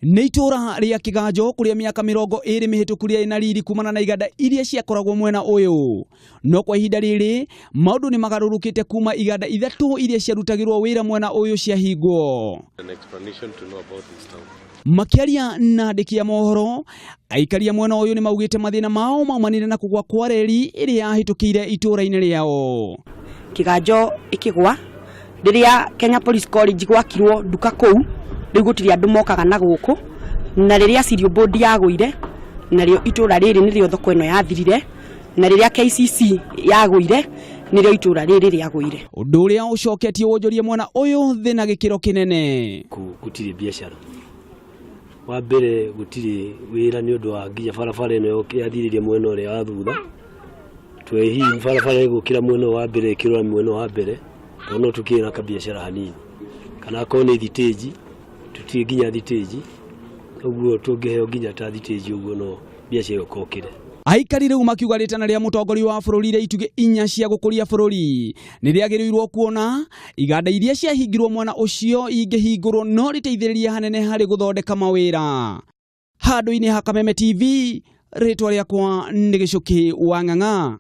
Nĩ itũũra rĩa Kĩganjo kũrĩa mĩaka 20 mĩhĩtũku rĩarĩ na riri kumana na iganda iria ciakoragwo mwena ũyũ. No kwa ihinda rĩrĩ maũndũ nĩ magarũrũkĩte kuma iganda 3 iria ciarutagĩrwo wĩra mwena ũyũ ciahingwo. An explanation to know about this town. Makĩaria na andĩki a mohoro, aikari a mwena ũyũ nĩ maugĩte mathĩna mao maumanire na kũgwa kwa reri ĩrĩa yahĩtũkĩire itũũra-inĩ rĩao. Kĩganjo ĩkĩgwa rĩrĩa Kenya Police College gwakirwo nduka kũu, rĩu gũtirĩ andũ mokaga na gũkũ, na rĩrĩa Cereal Board yagũire, narĩo itũũra rĩrĩ nĩrĩo thoko ĩno yathirire, na rĩrĩa KCC yagũire, nĩrĩo itũũra rĩrĩ rĩagũire. Ũndũ ũrĩa ũcoketie wonjoria mwena ũyũ thĩ na gĩkĩro kĩnene. Gũtirĩ biacara. Wa mbere gũtirĩ wĩra nĩ ũndũ wa nginya barabara ĩno yathirĩria mwena ũrĩa wa thutha. Twe hihi barabara ĩgũkĩra mwena wa mbere ĩkĩrora mwena wa mbere, tondũ no tũkĩrĩ na kabiacara hanini. Kana akorwo nĩ thitĩnji, tũtirĩ nginya thitĩnji, ũguo tũngĩheo nginya ta thitĩnji ũguo no biacara ĩyo ĩkokĩre. Aikari rĩu makiuga rĩtana rĩa mũtongoria wa bũrũri rĩa itugĩ 4 cia gũkũria bũrũri nĩ rĩagĩrĩirwo kuona iganda iria ciahingirwo mwena ũcio ingĩhingũrwo no rĩteithĩrĩrie hanene harĩ gũthondeka mawĩra. Handũ-inĩ ha Kameme TV, rĩtwa rĩakwa nĩ Gĩcũkĩ wa Ng'ang'a.